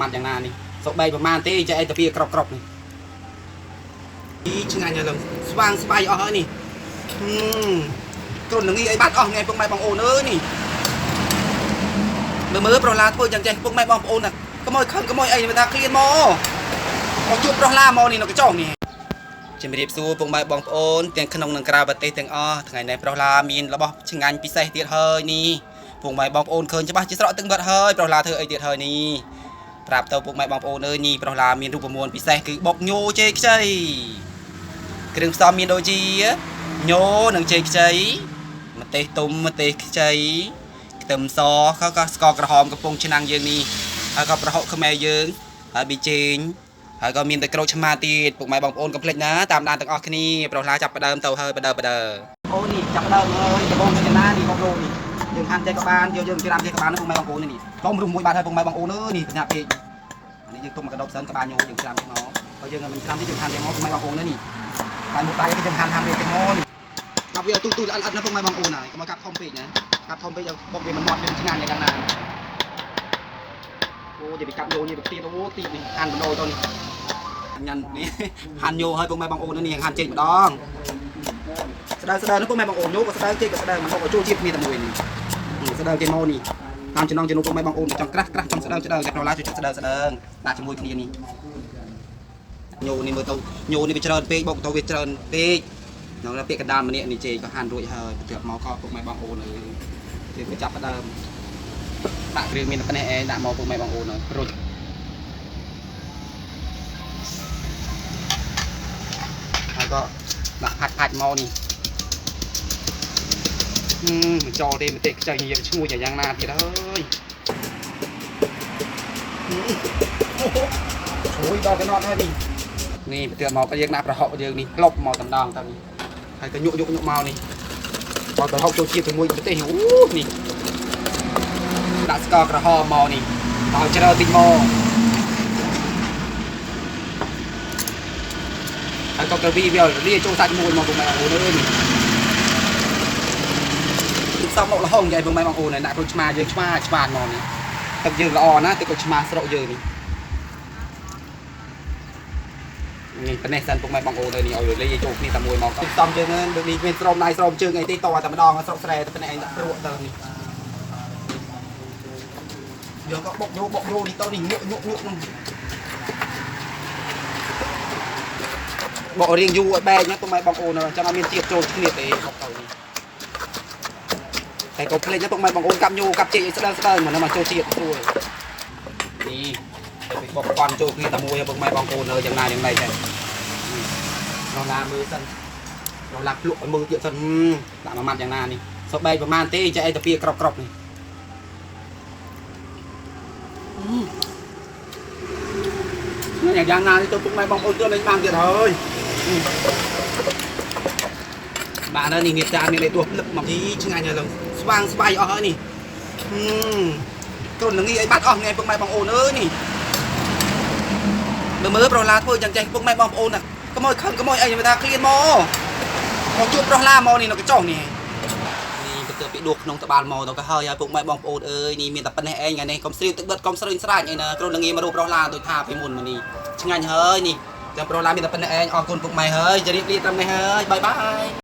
ម៉ាត់យ៉ាងណានេះសុកបែកប្រមាណទេចេះអីតាពីក្របក្របនេះឆ្ងាញ់ហើយឡើងស្វាងស្បៃអស់ហើយនេះគ្រុននឹងអីបាត់អស់ថ្ងៃពុកម៉ែបងអូនអើយនេះមើលមើលប្រុសឡាធ្វើយ៉ាងចេះពុកម៉ែបងប្អូនណាកុំឲ្យខឹងកុំឲ្យអីថាឃ្លានមកមកជួបប្រុសឡាមកនេះនៅកញ្ចុះនេះជំរាបសួរពុកម៉ែបងប្អូនទាំងក្នុងនិងក្រៅប្រទេសទាំងអស់ថ្ងៃនេះប្រុសឡាមានរបស់ឆ្ងាញ់ពិសេសទៀតហើយនេះពុកម៉ែបងប្អូនឃើញច្បាស់ជាស្រក់ទឹកមាត់ហើយប្រុសឡាធ្វើអីទៀតហើយនេះប្រាប់ទៅពុកម៉ែបងប្អូនអើយនេះប្រុសឡាមានរូបមន្តពិសេសគឺបុកញោចេកខ្ចីគ្រឿងផ្សំមានដូចជាញោនិងចេកខ្ចីម្ទេសទុំម្ទេសខ្ចីខ្ទឹមសក៏ស្ករក្រហមកំពង់ឆ្នាំងយើងនេះហើយក៏ប្រហុកខ្មែរយើងហើយប៊ីចេងហើយក៏មានតែក្រូចឆ្មាទៀតពុកម៉ែបងប្អូនកុំភ្លេចណាតាមដានទាំងអស់គ្នាប្រុសឡាចាប់ផ្ដើមទៅហើយបដើបដើអូនេះចាប់ផ្ដើមហើយដំបងចនានេះបងប្អូននេះយើងហាន់ចេះក៏បានយកយើងច្រាំចេះក៏បានពុកម៉ែបងប្អូននេះต้มរុំមួយបាទហើយពុកម៉ែបងប្អូនអើយនេះបញ្ញាពេកនេះយើងទុំមកកដប់សិនក្បាលញោយើងច្រាំចេះមកហើយយើងមិនច្រាំទេយើងហាន់ចេះមកពុកម៉ែបងប្អូននេះតែមួយដៃយើងហាន់ហាន់វាចេះមកនេះកាប់វាទូទូល្អិតល្អិតណាពុកម៉ែបងប្អូនហើយកុំឲ្យកាប់ធំពេកណាកាប់ធំពេកឲ្យបុកវាមិនមាត់វាឆ្ងាញ់យ៉ាងណាអូនិយាយពីកាប់ញោនេះទៅទៀតអូទៀតនេះហាន់បណ្ដោយទៅនេះញ៉ាំនេះហាន់ញោហើយពុកម៉ែបងប្អូននេះហាន់ចេកម្ដងស្ដើងស្ដើងនោះពុកម៉ែបងប្អូនញោក៏ស្ដើងចេកក៏ស្ដើងមកឲ្យចូលជាតិគ្នាតែមួយនេះស្ដើងគេមកនេះតាមចំណងចំណុកពុកម៉ែបងប្អូនចង់ក្រាស់ក្រាស់ចង់ស្ដើងស្ដើងតែប្រឡាចូលចិត្តស្ដើងស្ដើងដាក់ជាមួយគ្នានេះញោនេះមើលទៅញោនេះវាច្រើនពេកបុកទៅវាច្រើនពេកនៅពាក្យកណ្ដាលម្នាក់នេះចេកក៏ហាន់រួចហើយបន្ទាប់មកក៏ពុកម៉ែបងប្អូនអើយគេក៏ចាប់ផ្ដើមដាក់គ្រឿងមានតែប៉ុណ្ណេះឯងដាក់មកពុកម៉ែបងប្អូនហើយរួចហើយក៏ដាក់ផាច់ផាច់មកនេះមិនចូលទេម្ទេសខ្ចីនិយាយឈ្ងុយយ៉ាងណាទៀតហើយឈ្ងុយដល់កណត់ហើយនេះនេះបន្ទាប់មកក៏យើងដាក់ប្រហុកយើងនេះផ្លុបមកតម្ដងទៅនេះហើយក៏ញក់ញក់ញក់មកនេះបើប្រហុកចូលជាតិជាមួយម្ទេសអូនេះដាក់ស្ករក្រហមមកនេះឲ្យច្រើនតិចមកហើយក៏ក្រវីវាលាចូលសាច់មួយមកពុកម៉ែបងប្អូនអើយនេះផ្សំមកលហុងយាយពុកម៉ែបងប្អូនដាក់ក្រូចឆ្មាយើងឆ្មាឆ្មាមកនេះទឹកយើងល្អណាស់ទឹកក្រូចឆ្មាស្រុកយើងនេះនេះប៉ុណ្ណេះសិនពុកម៉ែបងប្អូននេះឲ្យលាចូលគ្នាតែមួយមកផ្សំយើងដូចនេះមានស្រោមដៃស្រោមជើងអីទេតតែម្ដងស្រុកស្រែតែប៉ុណ្ណេះឯងដាក់ព្រក់ទៅនេះយកក៏បុកយកបុកយកនេះទៅនេះញក់ញក់ញក់នោះបករៀងយូរឲ្យបែកណាពុកម៉ែបងប្អូនចាំអត់មានជាតិចូលគ្នាទេបុកទៅនេះតែក៏ភ្លេចណាពុកម៉ែបងប្អូនកាប់ញូកាប់ចេកឲ្យស្ដើងស្ដើងមកមកចូលជាតិស្រួលនេះទៅបុកប៉ន់ចូលគ្នាតែមួយពុកម៉ែបងប្អូននៅយ៉ាងណាយ៉ាងណីដែររឡាមើលសិនរឡាភ្លក់ឲ្យមើលទៀតសិនដាក់មួយម៉ាត់យ៉ាងណានេះសុកបែកប្រមាណទេចេះអីតាពីក្របក្របនេះយ៉ាងណានេះទៅពុកម៉ែបងប្អូនទើបលេងបានទៀតហើយបាទនេះមានចានមានអីទួផ្លឹកមកទីឆ្ងាញ់ហើយឡើងស្វាងស្បៃអស់ហើយនេះគ្រុននឹងអីបាត់អស់ថ្ងៃពុកម៉ែបងប្អូនអើយនេះមើលមើលប្រុសឡាធ្វើយ៉ាងចេះពុកម៉ែបងប្អូនណាកុំឲ្យខឹងកុំឲ្យអីថាឃ្លានមកមកជួបប្រុសឡាមកនេះនៅកញ្ចុះនេះនេះទៅពីដួសក្នុងត្បាល់មកទៅក៏ហើយហើយពុកម៉ែបងប្អូនអើយនេះមានតែប៉ុណ្ណេះឯងថ្ងៃនេះកុំស្រីទឹកបិទកុំស្រីស្រាច់អីណាគ្រុននឹងមករូបប្រុសឡាដូចថាពីមុនមកនេះឆ្ងាញ់ហើយនេះចាំប្រុសឡាមានតែប៉ុណ្ណេះឯងអរគុណពុកម៉ែហើយជម្រាបលាត្រឹមនេះហើយបាយបាយ។